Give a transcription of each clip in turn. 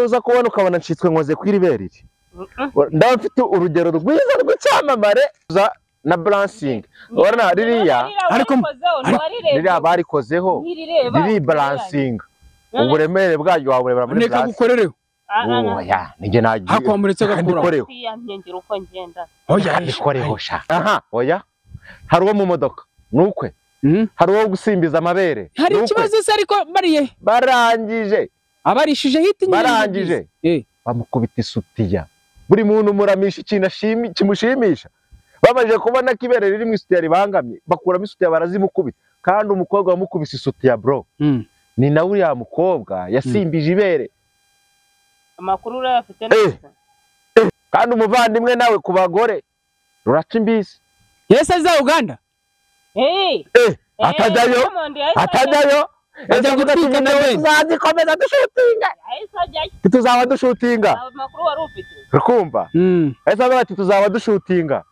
Uza kubona ukabona ncitswe nkoze kwiriberire. Ndaba mfite urugero rwiza rw'icyamamare na balancing. Urabona ririya ariko ririya barikozeho riri balancing. Uburemere bwaryo waburebera muri balancing. Gukorereho. Oya, nige nagiye. Hakwamuretse gakura. Oya, ndikoreho sha. Aha, oya. Hari uwo mu modoka. Nukwe. Hari uwo gusimbiza amabere. Hari ikibazo se ariko bariye. Barangije. Abarishije hiti nyine. Barangije. Bamukubita isutiya. Buri muntu muramisha ikintu kimushimisha. Bamaze kubona kibere riri mu isutiya ribangamye, bakuramo isutiya barazimukubita. Kandi umukobwa wamukubise isutiya bro. Ni nawe uriya mukobwa yasimbije ibere. Amakuru urayafite neza. Kandi umuvandimwe nawe ku bagore ruraca imbisi. Yese aza Uganda. Atajyayo. Atajyayo. Ese gutwika nawe tuzazikomeza dushutinga. Tuzaba dushutinga. Amakuru wari ufite. Rukumva. Ese avuga ati tuzaba dushutinga.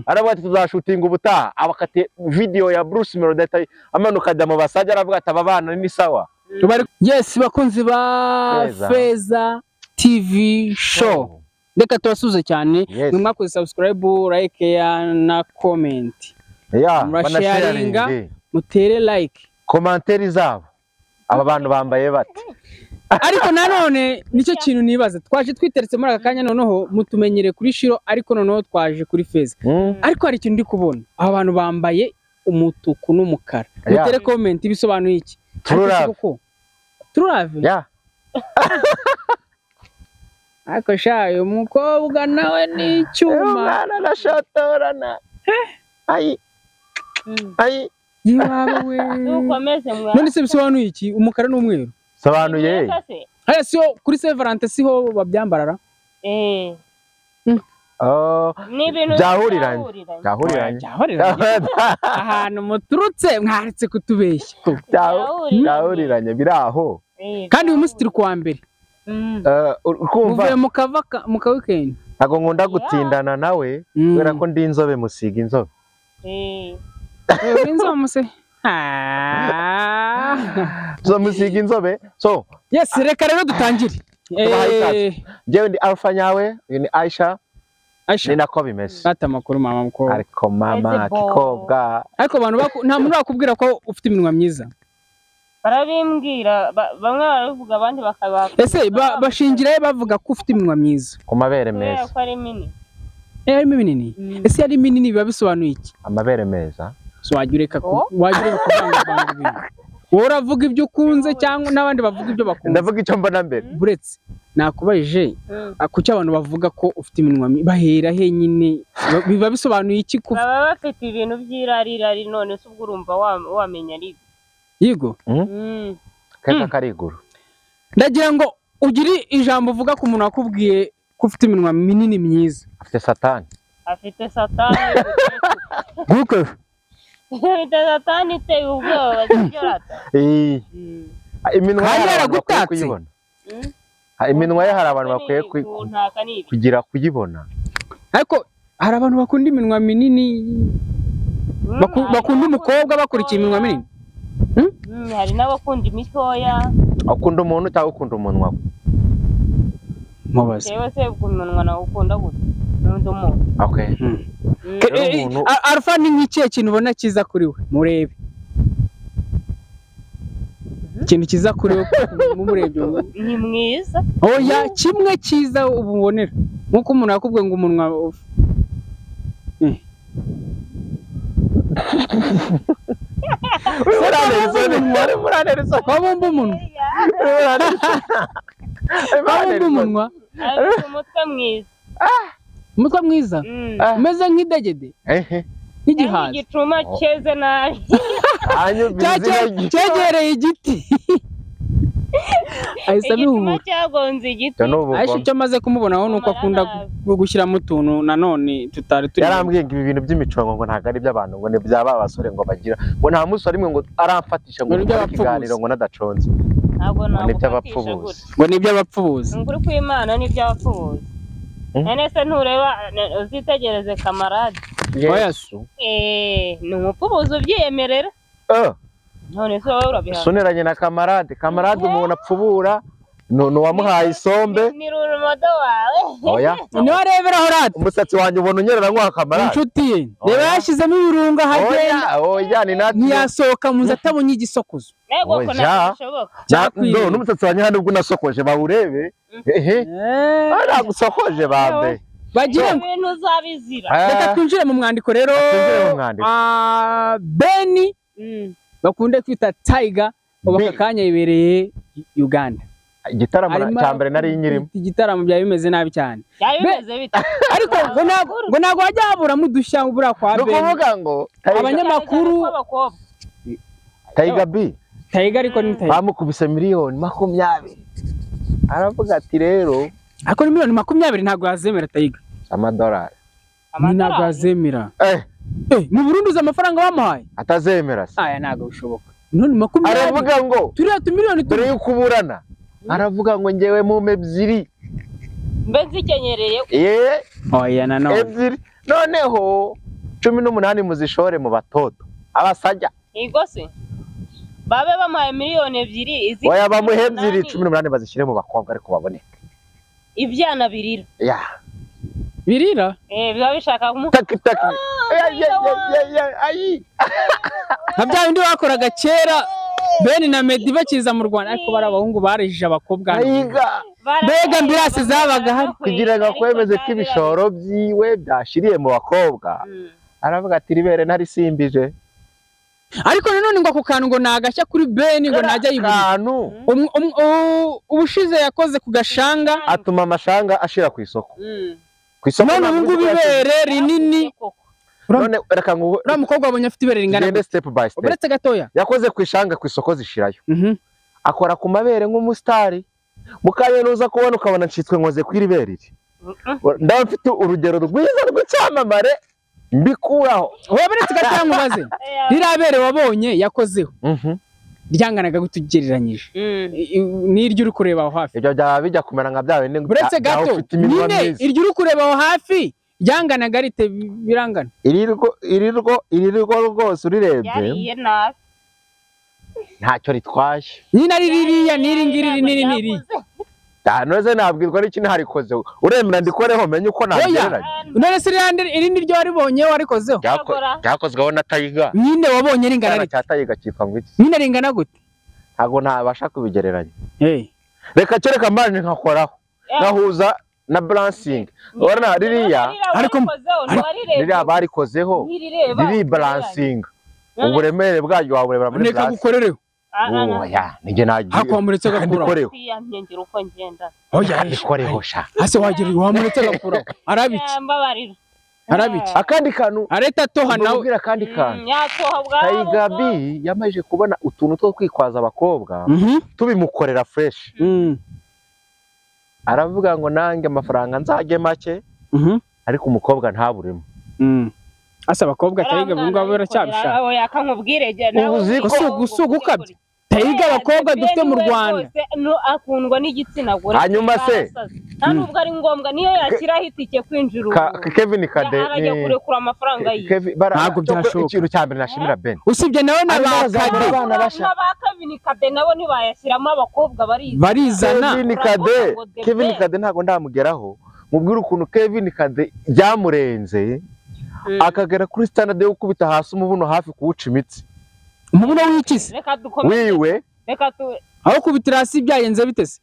Aravuga ati tuzashutinga ubutaha. Abakate video ya Bruce Melody amanuka ajya mu basajya aravuga ati aba bana ni sawa. Yes, bakunzi ba Feza TV show. Reka tubasuze cyane. Mwe mwakoze subscribe, like na comment. Murasharinga, mutere like. Commentaire zabo. Aba bantu bambaye bate. Ariko nanone nicyo kintu nibaza. Twaje twiteretse muri aka kanya noneho mutumenyere kuri Shiro ariko noneho twaje kuri Feza. Ariko hari ikintu ndi kubona. Aba bantu bambaye umutuku n'umukara. Mutere comment bisobanuye iki? True love. True love? Yeah. Ariko sha uyu mukobwa nawe ni icyuma. Umwana arashotorana. Ayi. Ayi. Yiwawe. Ukomeze mwana. None se bisobanuye iki? Umukara n'umweru. Sobanuye. Haya siyo kuri Saint Valentin siho babyambarara? Oh, byahuriranye. Byahuriranye. Ahantu muturutse mwaretse kutubeshya. Byahuriranye biraho. Kandi uyu munsi turi kuwa mbere. Ukumva muvuye mukava muka weekend. Ntago nkunda gutindana nawe kubera ko ndi inzobe musiga inzobe. Inzobe muse. So musiga inzobe. So, yes, reka rero dutangire. Jewe ndi Alpha nyawe, uyu ni Aisha. Ni nako bimeze. Ata makuru mama mukobwa. Ariko mama kikobwa. Ariko abantu nta muntu wakubwira ko ufite iminwa myiza. Barabimbwira bamwe barabivuga abandi bakaba. Ese bashingira bavuga ko ufite iminwa myiza. Ku mabere meza. Ko ari minini. Ari minini. Ese ari minini biba bisobanuye iki? Amabere meza. So wajureka ko wajureka kuvanga ibintu. Wowe uravuga ibyo ukunze cyangwa n'abandi bavuga ibyo bakunze. Ndavuga icyo mbona mbere. Buretse nakubajije kuki abantu bavuga ko ufite iminwa bahera he nyine biba bisobanuye iki ko baba bafite ibintu by'irarirari none se ubwo urumva wamenya ari yigo keza kariguru. Ndagira ngo ugire ijambo uvuga ku muntu akubwiye ko ufite iminwa minini myiza. Afite satani. Afite satani. Guko afite satani iteye ubwoba sibyo rata. Iminwa yaragutatse. Iminwa ye hari abantu bakwiye kugira kuyibona. Ariko hari abantu bakunda iminwa minini, bakunda umukobwa bakurikiye iminwa minini. Hari n'abakunda imitoya. Akunda umuntu cyangwa ukunda umunwa? Mubaze. Yewe se umunwa nawe ukunda gute? N'undi muntu. Okay. Alpha ni nk'ikihe kintu ubona cyiza kuri we? Murebe. Ikintu cyiza kuri we mumurebye ni mwiza. Oya kimwe cyiza ububonera. Nkuko umuntu yakubwiye ngo umunwa Wabumba umunwa. Wabumba umunwa. Umutwe mwiza. Umutwe mwiza? Umeze nk'idegede. Nk'igihaza. Igicuma cyeze nabi. Cyegereye igiti. Igicuma cyagonze igiti. Aisha icyo amaze kumubonaho nuko akunda gushyiramo utuntu nanone tutari turi. Yarambwiye ngo ibi bintu by'imicongo ngo ntago ari iby'abantu ngo ni bya ba basore ngo bagira ngo nta musore rimwe ngo aramfatisha ngo ikiganiro ngo nadaconze. Ntabwo ni iby'abapfubuzi. Ngo ni iby'abapfubuzi. Nguri kw'Imana ni iby'abapfubuzi. None se ntureba uzitegereze kamarade. Yesu. Ni umupfubuzi ubyiyemerera. None se wowe urabiha. Soneranye na kamarade, kamarade umuntu apfubura No wamuhaye isombe. Ni rurumodo wawe. Oya. Ni warebera horata. Umusatsi wanjye ubona unyerera nko akamarade. Inshuti ye. Reba yashizemo ibirunga hagenda. Oya, oya ni nati. Ntiyasohoka mu nzu atabonye igisokozo. Nego ko ntabishoboka. No, n'umusatsi wanjye hano ubwo nasokoje bawurebe. Ehe. Ara gusokoje bambe. Bagira ngo ibintu uzabizira. Reka twinjire mu mwandiko rero. Beni bakunde kwita Tiger ubu akanya yibereye Uganda. Igitaramo cya mbere nari nyirimo. Igitaramo byari bimeze nabi cyane. Byari bimeze bite? Ariko ngo ntago wajya haburamo udushya buriya kwa Beni. Nukuvuga ngo abanyamakuru Tiger B. Tiger ariko ni Tiger. Bamukubise miliyoni 20. Aravuga ati rero ariko ni miliyoni 20 ntago yazemera Tiger. Amadolari. Ntago yazemera. Mu Burundi uzi amafaranga bamuhaye? Atazemera se. Aya ntago bishoboka. None 20. Aravuga ngo turiya tu miliyoni turi yukuburana. Aravuga ngo ngewe mume ebyiri. Mbe nzikenyereye. Oya nanone. Ebyiri. Noneho 18 muzishore mu batoto. Abasajya. Yego se. Babe bamuhaye miliyoni 2 izi. Oya bamuhe ebyiri 18 bazishyire mu bakobwa ariko baboneke. Ibyana birira. Ya. Birira? Biba bishaka kumu. Taki taki. Ayi. Nka bya bindi bakoraga kera Beni na Meddy bakiza mu Rwanda ariko bari abahungu barejije abakobwa. Ayiga. Mbega ambulance zabaga hari kugira ngo akwemeze ko ibishoro byiwe byashiriye mu bakobwa. Aravuga ati ribere narisimbije. Ariko nanone ngo ako kantu ngo nagashya kuri Beni ngo najya yibura. Ubushize yakoze ku gashanga atuma amashanga ashira ku isoko. Ku isoko none ubu ngubu ibere rinini. None reka ngo uriya mukobwa abonye afite ibere ringana gute? Step by step. Uretse gatoya. Yakoze ku ishanga ku isoko zishirayo. Akora ku mabere nk'umusitari. Mukanya nuza kubona ukabona ncitswe nkoze ku iri bere iri. Ndaba mfite urugero rwiza rw'icyamamare mbikuraho. Wowe uretse gatoya nkubaze. Ririya bere wabonye yakozeho. Ryanganaga gute ugereranyije? N'iryo uri kureba aho hafi. Ibyo byaba bijya kumera nka bya bindi. Uretse gato. Nyine iryo uri kureba aho hafi. Ryanganaga rite birangana. Iri rwose urirebye. Ntacyo ritwaye. Nyine ari ririya n'iri ngiri n'iri n'iri. Noze nabwirwa n'iki ntarikoze. Uremera ndikoreho menye uko nagereranya. None se irindi ryo waribonye warikozeho? Ryakozweho na Tiger. Nyine wabonye ringana rite? Cya Tiger cyitwa ngo iki? Nyine ringana gute? Ntago ntabasha kubigereranya. Reka kereka mbanje nkakoraho. Nahuza na balancing. Urabona ririya ariko ririya barikozeho riri balancing. Uburemere bwaryo waburebera muri balance. Reka gukorereho. Oya nige nagiye. Hakwamuretse gakuraho. Oya ndikoreho sha. Ase wagira wamuretse gakuraho. Arabiki. Arabiki. Akandi kantu areta toha nawe. Ubwira akandi kantu. Tiger B yamaje kubona utuntu two kwikwaza abakobwa tubimukorera fresh. Aravuga ngo nange amafaranga nzajye make ariko umukobwa ntaburemo. Asa abakobwa Tiger bunga baracyabishaka. Oya akankubwire nawe gusugukabye. Tiger abakobwa dufite mu Rwanda akundwa n'igitsina gore. Hanyuma se nta nubwo ari ngombwa niyo yakiraho itike kwinjira ubu. Kevin Kade arajya kurekura amafaranga ye. Ntabwo byashoboka. Ikintu cya mbere nashimira Ben. Usibye nawe na ba Kade. Ba Kevin Kade nabo ntibayashyiramo abakobwa barizana. Kevin Kade ntago ndamugeraho. Mubwire ukuntu Kevin Kade byamurenze. Akagera kuri standard yo gukubita hasi umubuno hafi kuwuca imitsi. Umubuno w'ikisi? Reka dukomeze. Wiwe. Reka tu aho kubitira hasi byayenze bitese.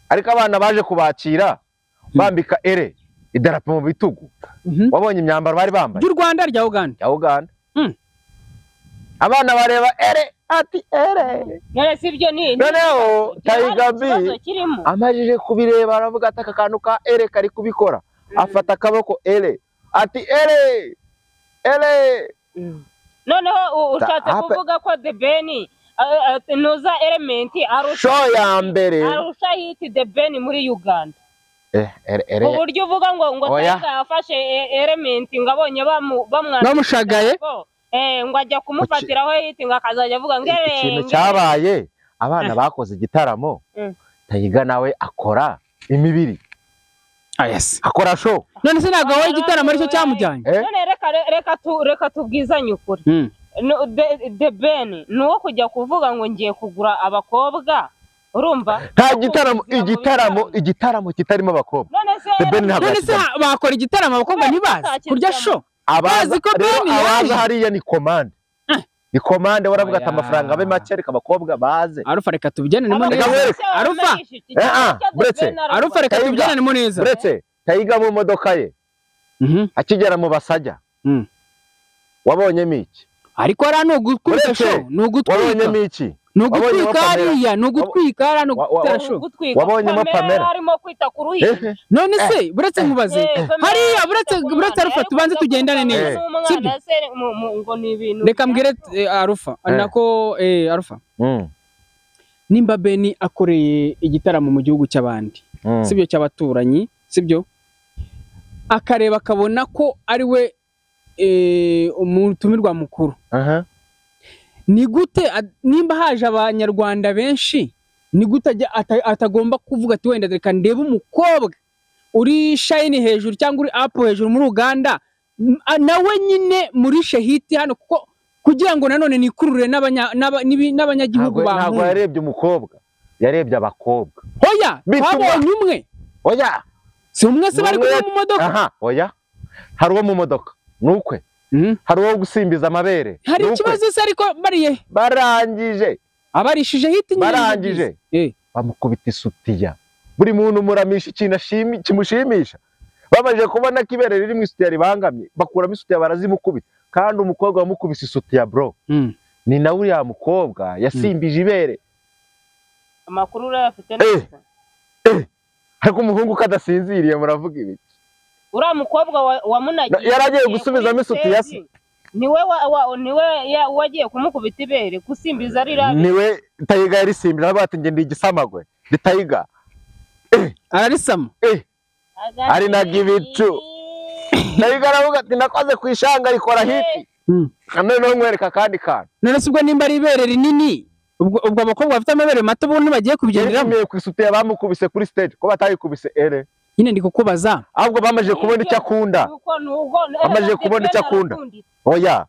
Ariko abana baje kubakira bambika ere idarapo mu bitugu. Wabonye imyambaro bari bambaye? Y'u Rwanda rya Uganda. Ya Uganda. Abana bareba ere ati ere. None sibyo ni. Noneho Tiger B amajije kubireba aravuga ati aka kantu ka ere kari kubikora. Afata akaboko ere ati ere ere. Noneho ushatse kuvuga ko The Ben nuza element arusha show ya mbere arusha hit The Ben muri Uganda. Uburyo uvuga ngo Tiger yafashe element ngo abonye bamushagaye ngo ajya kumufatiraho hit ngo akazajya avuga ngo ikintu cyabaye abana bakoze igitaramo Tiger nawe akora imibiri. Yes. Akora show. None se ntabwo wowe igitaramo aricyo cyamujyanye. None reka tubwizanye ukuri. The Ben ni uwo kujya kuvuga ngo ngiye kugura abakobwa Urumva nta gitaramo, igitaramo kitarimo abakobwa. None se bakora igitaramo abakobwa ntibazi kurya show? Abazi ko abaza hariya ni commande. Ni commande waravuga ati amafaranga abe make ariko abakobwa baze. Arufa reka tubijyanemo neza. Arufa buretse Arufa reka tubijyanemo neza. Buretse Tayiga mu modoka ye akigera mu basajya wabonyemo iki? Ariko ara no gukubita show, no gutwika. Wabonyemo iki? No gutwika hariya, no gutwika ara no gutera show. Wabonyemo Pamela arimo kwita ku ruhinja. None se buretse nkubaze hariya buretse Arufa tubanze tugendane neza. Sibyo? Reka mbwire Arufa nako Arufa. Nimba Beni akoreye igitaramo mu gihugu cy'abandi, sibyo cy'abaturanyi, sibyo? Akareba akabona ko ari we umutumirwa mukuru. Ni gute nimba haje abanyarwanda benshi, ni gute atagomba kuvuga ati wenda reka ndebe umukobwa uri shine hejuru cyangwa uri up hejuru muri Uganda nawe nyine muri shehiti hano, kuko kugira ngo nanone nikurure n'abanyagihugu ba ntabwo yarebye umukobwa, yarebye abakobwa. Oya, twabonye umwe. Oya, si umwe se bari kumwe mu modoka? Oya, hari uwo mu modoka nukwe, hari uwo gusimbiza amabere. Hari ikibazo se ariko bariye barangije abarishije hiti nyine barangije bamukubita isutiya. Buri muntu muramisha ikintu kimushimisha. Bamaze kubona ko ibere riri mu isutiya ribangamye, bakuramo isutiya barazimukubita. Kandi umukobwa wamukubise isutiya bro ni nawe uriya mukobwa yasimbije ibere. Amakuru urayafite neza. Ariko umuhungu kadasinziriye muravuga ibiki? Uriya mukobwa wamunagiye yaragiye gusubizamo isutiya se niwe niwe wagiye kumukubita ibere gusimbiza ari rabi. Niwe Tayiga yarisimbira bati nge ndi igisamagwe ndi Tayiga ararisama ari naga ibicu. Tayiga aravuga ati nakoze ku ishanga rikora hiti. Noneho nkwereka akandi kantu. None se ubwo nimba ari ibere rinini, ubwo abakobwa bafite amabere mato bo ntibagiye kubigenderamo? Ku isutiya bamukubise kuri stage ko batayikubise ere. Nyine ndi kukubaza ahubwo bamaje kubona icyo akunda. Bamaje kubona icyo akunda. Oya,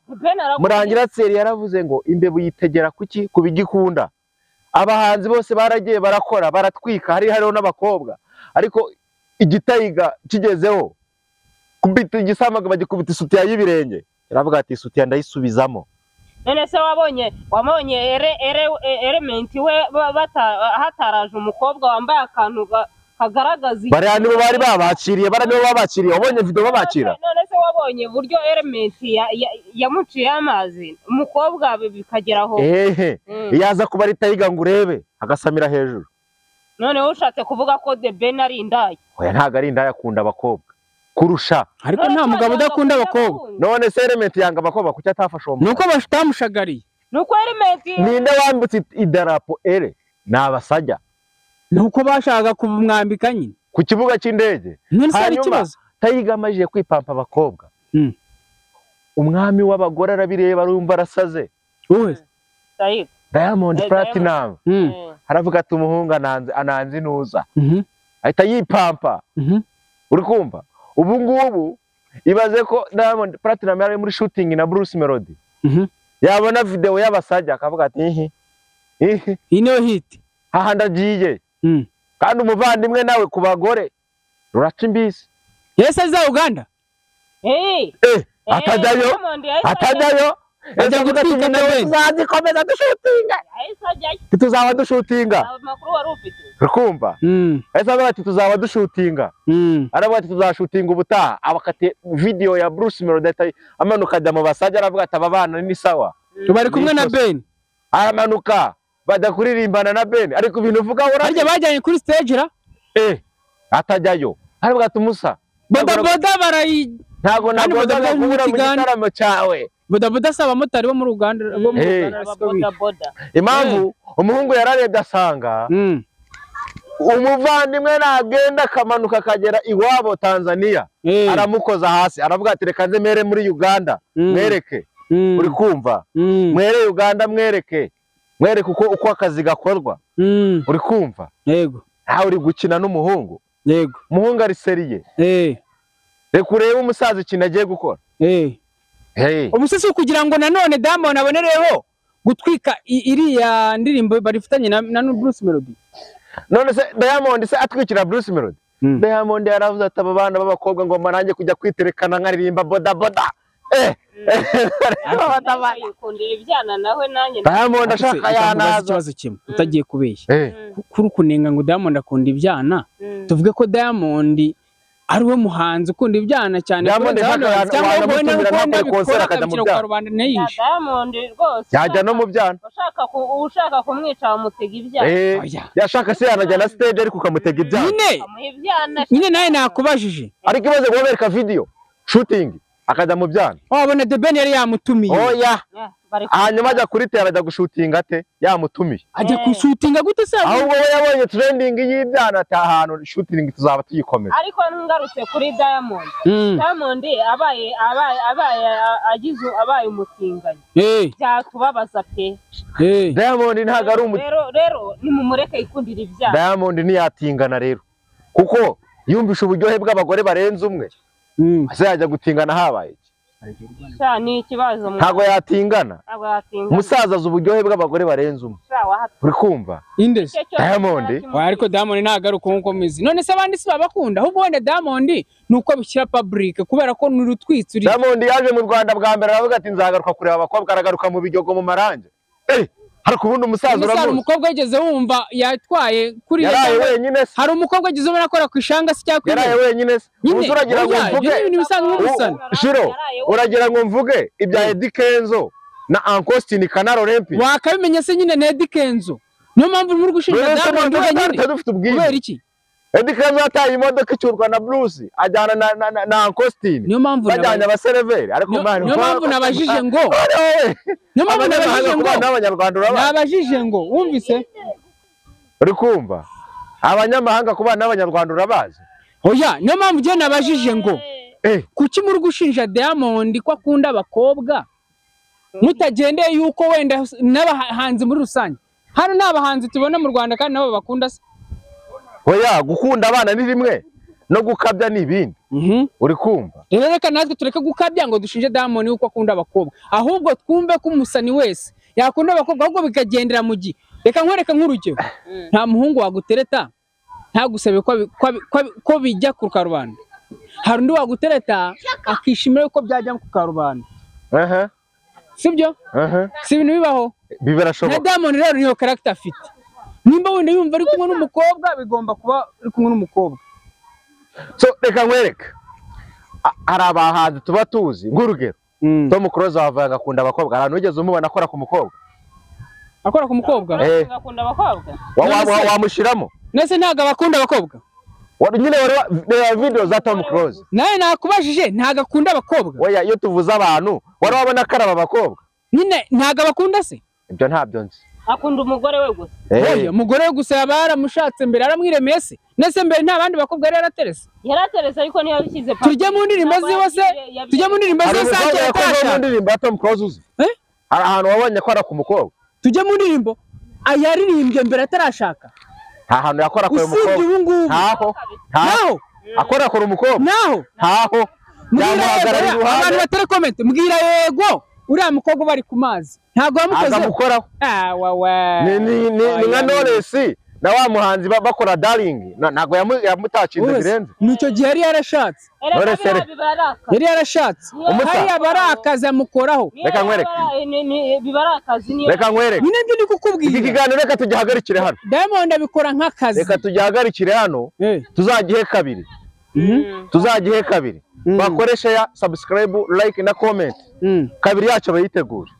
Murangira Tseri yaravuze ngo imbeba yitegera kuki kubigikunda. Abahanzi bose baragiye barakora baratwika, hari hariho n'abakobwa, ariko igitayiga kigezeho kubita igisamaga bagikubita isutiya y'ibirenge. Yaravuga ati isutiya ndayisubizamo. None se wabonye element we hataraje umukobwa wambaye akantu kagaragaza bariya nibo bari babakiriye, bariya nibo babakiriye. Wabonye video babakira? None se wabonye buryo element yamuciye amazi umukobwa bikageraho? Ehe, yaza kuba ari Tayiga ngo urebe agasamira hejuru. None ushatse kuvuga ko The Ben ari indaya? Oya, ntago ari indaya, akunda abakobwa kurusha. Ariko nta mugabo udakunda abakobwa. None se element yanga abakobwa kuki atafashe uwo mugabo? Nuko bashitamushagariye. Nuko element ninde wambutse idarapo ere ni abasajya. Nuko bashaka kumwambika nyine ku kibuga cy'indege. None se hari ikibazo? Tayiga amajije kwipampa abakobwa. Umwami w'abagore arabireba arumva arasaze. Uwe Tayiga Diamond Platinum aravuga ati umuhungu ananze inuza. Ahita yipampa. Uri kumva? Ubu ngubu ibaze ko Diamond Platinum yari muri shooting na Bruce Melody. Yabona video y'abasajya akavuga ati ihi ihi ino hit aha ndagiye. Kandi umuvandimwe nawe ku bagore ruraca imbisi. Yese aza Uganda. Atajyayo atajyayo ajya gutwika na we. Tuzazikomeza dushutinga. Tuzaba dushutinga. Amakuru wari ufite. Rukumva? Ese avuga ati tuzaba dushutinga. Aravuga ati tuzashutinga ubutaha. Abakate video ya Bruce Melody amanuka ajya mu basajya aravuga ati aba bana ni sawa. Bari kumwe na Ben. Aramanuka bajya kuririmbana na Ben, ariko ibintu uvuga harya bajyanye kuri stage ra? Atajyayo. Aravuga ati Musa boda boda barayi ntago nagodaga kubura mu gitaramo cyawe. Boda boda saba abamotari bo muri Uganda bo muri Uganda boda. Impamvu umuhungu yararebye asanga umuvandimwe nagenda akamanuka akagera iwabo Tanzania aramukoza hasi, aravuga ati reka nze mere muri Uganda mwereke. Uri kumva? Mwere Uganda mwereke, mwereke uko akazi gakorwa. Uri kumva? Yego. Ntawe uri gukina n'umuhungu. Yego. Umuhungu ari seriye. Reka urebe umusaza ikintu agiye gukora. Ubuse si kugira ngo nanone Diamond abonereho Gutwika iriya ndirimbo barifitanye na Bruce Melody. None se Diamond se atwikira Bruce Melody? Diamond yaravuze ati aba bana b'abakobwa ngo marange kujya kwiterekana nkaririmba boda boda. Diamond ashaka yanaza ikibazo kimwe utagiye kubeshya. Kuri kunenga ngo Diamond akunda ibyana, tuvuge ko Diamond ari we muhanzi ukunda ibyana cyane. Diamond Diamond rwose yajya no mu byana, ushaka kumwica amutega ibyana. Yashaka se yanajya na stage ariko ukamutega ibyana nyine. Nawe nakubajije ariko ibaze kubereka video shooting akajya mu byana. Wabona The Ben yari yamutumiye. Oya, hanyuma ajya kuri tera ajya gushutinga ate yamutumiye? Ajya gushutinga gute se? Ahubwo we yabonye trending y'ibyana ati ahantu shooting tuzaba tuyikomeza. Ariko ngarutse kuri Diamond, Diamond abaye abaye abaye agize abaye umutinganyi byatubabaza pe. Diamond ntago ari rero nimumureke ikundira ibyana. Diamond ntiyatingana rero, kuko yumvisha uburyohe bw'abagore barenze umwe. Ase yajya gutingana habaye ni ikibazo. Ntago yatingana. Umusaza azi uburyohe bw'abagore barenze umwe. Uri kumva? Diamond. Ariko Diamond ntago ari uko mizi. None se abandi si babakunda? Ahubwo wenda Diamond ni uko abishyira public kubera ko ni urutwitsi. Diamond yaje mu Rwanda bwa mbere aravuga ati nzagaruka kureba abakobwa, aragaruka mu Biryogo mu Marange. Hari ubundi umusaza uramuzi. Umukobwa yigeze wumva yatwaye kuri yaraye wenyine se. Hari umukobwa yigeze ubona akora ku ishanga se cyangwa yaraye wenyine se. Uragira ngo mvuge Shiro, uragira ngo mvuge ibya Eddy Kenzo na Uncle Austin Canal Olympic. Wakabimenye se nyine na Eddy Kenzo. Niyo mpamvu muri gushinja Diamond wenyine. Kubera iki? Eddy Kenzo yataye imodoka icyurwa na Bruce ajyana na Uncle Austin. Niyo mpamvu bajyanye abasereveri. Ariko man, niyo mpamvu nabajije ngo niyo mpamvu nabajije ngo n'abanyarwanda urabana. Nabajije ngo wumvise? Uri kumva? Abanyamahanga kubana n'abanyarwanda urabazi? Oya, niyo mpamvu je nabajije ngo kuki muri gushinja Diamond ko akunda abakobwa mutagendeye yuko wenda n'abahanzi muri rusange. Hano n'abahanzi tubona mu Rwanda kandi nabo bakunda se. Oya, gukunda abana ni rimwe no gukabya ni ibindi. Uri kumva? Rero reka natwe tureke gukabya ngo dushinje Diamond yuko akunda abakobwa, ahubwo twumve ko umusani wese yakunda abakobwa, ahubwo bikagendera mu gihe. Reka nkwereke nk'urugero, nta muhungu wagutereta ntagusabe ko bijya ku karubanda. Hari undi wagutereta akishimira yuko byajya ku karubanda. Sibyo? Si ibintu bibaho? Birashoboka. Na Diamond rero niyo character afite. Nimba wenda yumva ari kumwe n'umukobwa bigomba kuba ari kumwe n'umukobwa. So reka nkwereke, hari abahanzi tuba tuzi nk'urugero Tom Close wavuga akunda abakobwa, ahantu wigeze umubona akora ku mukobwa? Akora ku mukobwa? Akunda abakobwa. Wamushiramo? Nese ntago abakunda abakobwa. Nyine wari video za Tom Close. Nawe nakubajije ntago akunda abakobwa. Oya, iyo tuvuze abantu wari wabona akaraba abakobwa. Nyine ntago abakunda se? Ibyo ntabyo nzi. Akunda umugore we gusa. Oya, umugore we gusa yaba yaramushatse mbere aramwiremeye se? Nese mbere nta bandi bakobwa yari yaraterese? Yaraterese ariko ntiyabishyize. Tujye mu ndirimbo ziwe se? Tujye mu ndirimbo ziwe se atasha. Mu ndirimbo ya Tom Close uzi? Hari ahantu wabonye ko ara ku mukobwa. Tujye mu ndirimbo ayaririmbye mbere atarashaka. Nta hantu yakora kure umukobwa. Ntaho. Ntaho. Akora kure umukobwa. Naho. Ntaho. Yamuhagarara iruhande. Abantu batari comment mbwira yego uriya mukobwa bari ku mazi. Ntago wamukoze. Azamukoraho. Ni nka Knowless na wa muhanzi bakora darling ntago yamutacinze birenze. Nicyo gihe yari yarashatse. Yari yarashatse. Hariya barakaza amukoraho. Reka nkwereke. Reka nkwereke. Nyine ibyo ndi kukubwira. Iki kiganiro reka tugihagarikire hano. Diamond abikora nk'akazi. Reka tugihagarikire hano. Tuzagihe kabiri. Tuzagihe kabiri. Bakoresha ya subscribe, like na comment. Kabiri yacu bayitegura.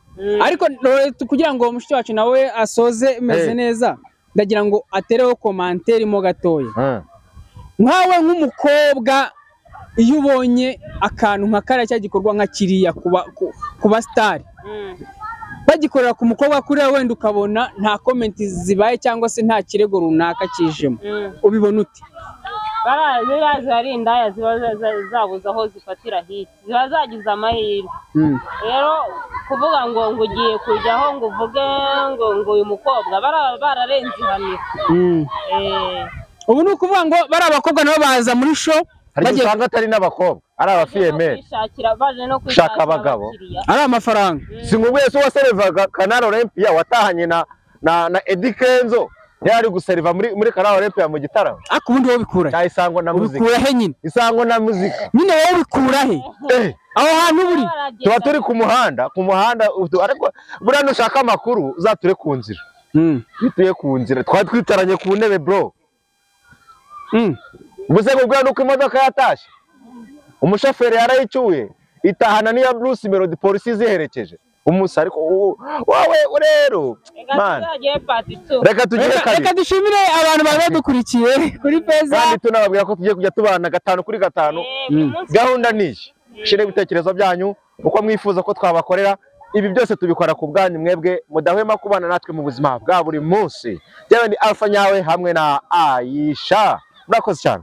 Ariko kugira ngo mushiki wacu nawe asoze meze neza, ndagira ngo atereho commentaire mo gatoya. Nkawe nk'umukobwa iyo ubonye akantu nka kariya cya gikorwa nka kiriya kuba star bagikorera ku mukobwa kuriya wenda ukabona nta comment zibaye cyangwa se nta kirego runaka kijemo, ubibona ute? Barazi ari indaya ziba zabuze aho zifatira hiki, ziba zagize amahirwe. Rero kuvuga ngo ugiye kujyaho ngo uvuge ngo uyu mukobwa bararenze ihaniro. Ubu ni ukuvuga ngo bari abakobwa nabo baza muri show Hari igihe usanga atari n'abakobwa, ari abafiyemeri gushaka abagabo. Ari amafaranga. Si ngo wese waserevaga Canal Olympia watahanye na Eddy Kenzo yari guseriva muri Canal Olympia mu gitaramo. Ariko ubundi wowe ubikura he? Isango na muzika. Ubikura he nyine? Isango na muzika. Nyine wowe ubikura he? Aho hantu buri tuba turi ku muhanda, ariko buriya nushaka amakuru uzature ku nzira. Bituye ku nzira twari twicaranye ku ntebe bro. Ubuse ngo nuko imodoka yatashye umushoferi yarayicyuye itahana n'iya Bruce Melody polisi ziherekeje umusa. Ariko wowe rero man, reka tugire kabiri. Reka dushimire abantu bari badukurikiye kuri Feza, kandi tunababwira ko tugiye kujya tubana 5 kuri 5. Gahunda ni iyi, shire ibitekerezo byanyu uko mwifuza ko twabakorera. Ibi byose tubikora ku bwanyu mwebwe mudahwema kubana natwe mu buzima bwa buri munsi. Jyewe ni Alpha Nyawe hamwe na Aisha. Murakoze cyane.